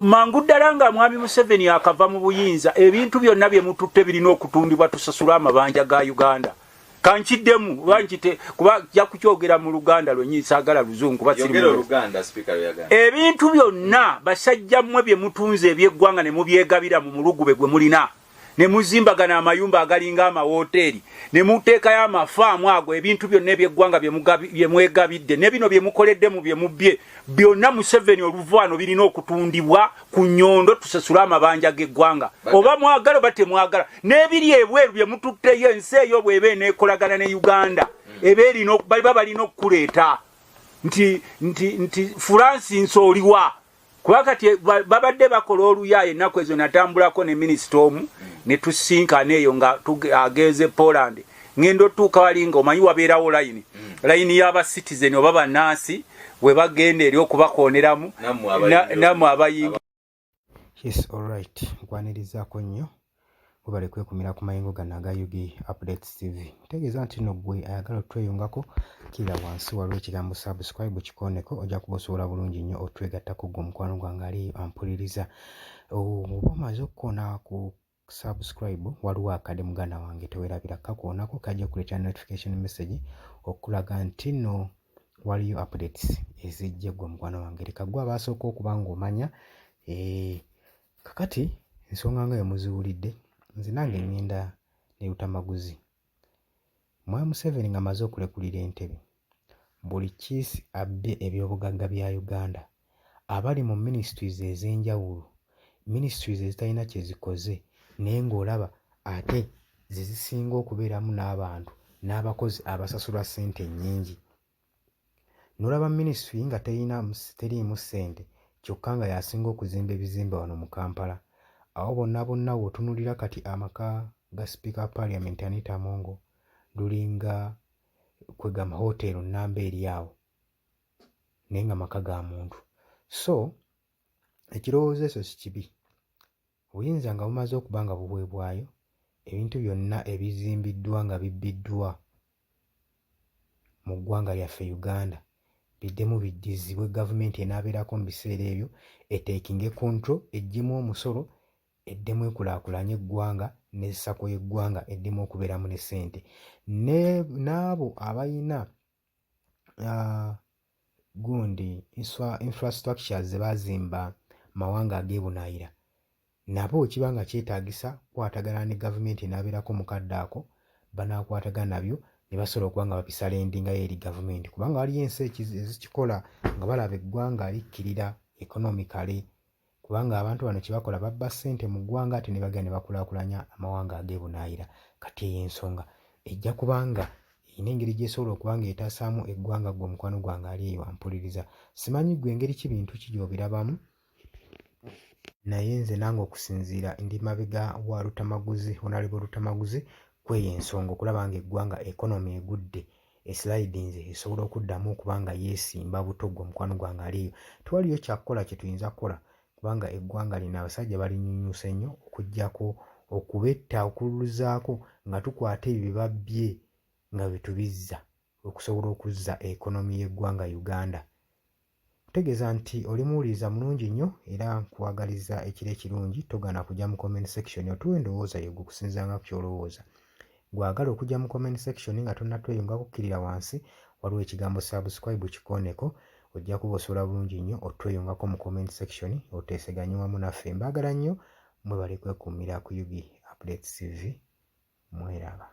Mangu ddala nga Mwami Museveni akava mu buyinza, ebintu byonna bye mututte birina okutundibwa tusasule amabanja ga Uganda. Kankiddemu oba nkite kuba nja kukyogera mu Luganda lwennyini, saagala Luzungu kuba siri Yogera mu- Oluganda, Speaker lweyagamba. Ebintu byonna basajja mmwe bye mutunze eby'eggwanga ne mubyegabira mu mulugube gwe mulina ne muzimbagana amayumba agalinga amawoteeri ne muteekayo amafaamu ago, ebintu byonna ebyeggwanga bye mwegabidde ne bino bye mukoledde mu bye mubbye byonna, Museveni oluvaano birina okutundibwa ku nnyondo tusasule amabanja g'eggwanga, oba mwagala oba temwagala. N'ebiri ebweru bye mututteyo, ensi eyo bw'eba eneekolagana ne Uganda, eba erina baliba balina okukuleeta nti Francis oliwa, kuba kati babadde bakola oluyaaya. Ennaku ezo natambulako ne minisita omu ne tusinkana eyo nga agenze Poland. Ngenda otuuka wali nga omanyi wabeerawo layini, layini y'aba citizen oba bannansi we bagenda eri okubakooneramu. Nammwe abayingira. Nammwe abayingira. Yes, alright. Nkwanirizaako nnyo. Webale kwekumira ku mayengo gano aga UG Updates TV. Ntegeeza nti nno ggwe ayagala otweyungako, kkirira wansi waliwo ekigambo "subscribe", kikooneko, ojja kuba osobola bulungi nnyo otwegattako ggwe omukwano gwange ali ampuliriza. Oba omaze okukoona ku subscribe, waliwo akade, muganda wange, teweerabira kakoonako, kajja kuleetera notification message okulaga nti nno waliyo updates ezijja. Ggwe mukwano wange, leka ggwe abaasooka okuba ng'omanya. Kakati ensonga nga bwe muziwulidde, nze nange ŋŋenda ne Lutamaguzi. Mwami Museveni ng'amaze okulekulira entebe, buli kiisi abbye ebyobugagga bya Uganda abali mu ministries ez'enjawulo, ministries ezitalina kye zikoze, naye ng'olaba ate ze zisinga okubeeramu n'abantu n'abakozi abasasulwa ssente ennyingi. N'olaba ministry nga terina teriimu ssente, kyokka nga y'asinga okuzimba ebizimbe wano mu Kampala. Awo bonna bonna w'otunuulira kati amaka ga Sipiika wa Parliament Anita Among lulinga kwegamba hotel nnamba eri awo, naye nga maka ga muntu. So ekirowoozo ekyo si kibi. Obuyinza nga bumaze okuba nga buweebwayo, ebintu byonna ebizimbiddwa nga bibbiddwa mu ggwanga lyaffe Uganda biddemu biddizibwe gavumenti enaabeerako mu biseera ebyo, eteekinge control, eggyemu omusolo, eddemu ekulaakulanye eggwanga ne SACCO y'eggwanga eddemu okubeeramu ne ssente. N'abo abayina gundi infrastructures ze baazimba mawanga ag'ebunaayira, nabo kiba nga kyetaagisa kukwatagana ne gavumenti enaabeerako mu kadde ako, banaakwatagana nabyo ne basobola okuba nga babisurrenderingayo eri gavumenti, kubanga waliyo ensi ezikikola nga balaba eggwanga likkirira economically, kubanga abantu bano kye bakola babba ssente mu ggwanga ate ne bagenda ne bakulaakulanya amawanga ag'ebunaayira. Kati eyo ensonga ejja kuba nga erina engeri gy'esobola okuba ng'etaasaamu eggwanga. Ggwe omukwano gwange ali eyo ampuliriza, simanyi ggwe engeri ki bintu ki gy'obirabamu, naye nze nange okusinziira ndi mabega wa Lutamaguzi, Honorable Lutamaguzi, kweyo ensonga okulaba ng'eggwanga economy egudde eslidinze esobola okuddamu okuba nga yeesimba buto. Ggwe omukwano gwange ali eyo, tewaliyo kyakukola kye tuyinza kukola, kubanga eggwanga lino abasajja balinyunyuuse nnyo, okuggyako okubetta okululuzaako nga tukwata ebyo bye babbye nga bwe tubizza okusobola okuzza economy y'eggwanga Uganda. Kutegeeza nti oli muwuliriza mulungi nnyo era nkwagaliza ekiro ekirungi. Togaana kujja mu comment section otuwa endowooza yo gwe okusinziira nga ku ky'olowooza. Gw'agala okujja mu comment section nga tonnatweyungako, kkirira wansi waliwo ekigambo "subscribe", kikooneko, ojja kuba osobola bulungi nnyo otweyungako mu comment section oteeseganye wamu naffe. Mbaagala nnyo, mwebale kwekuumira ku UG Updates TV. Mweraba.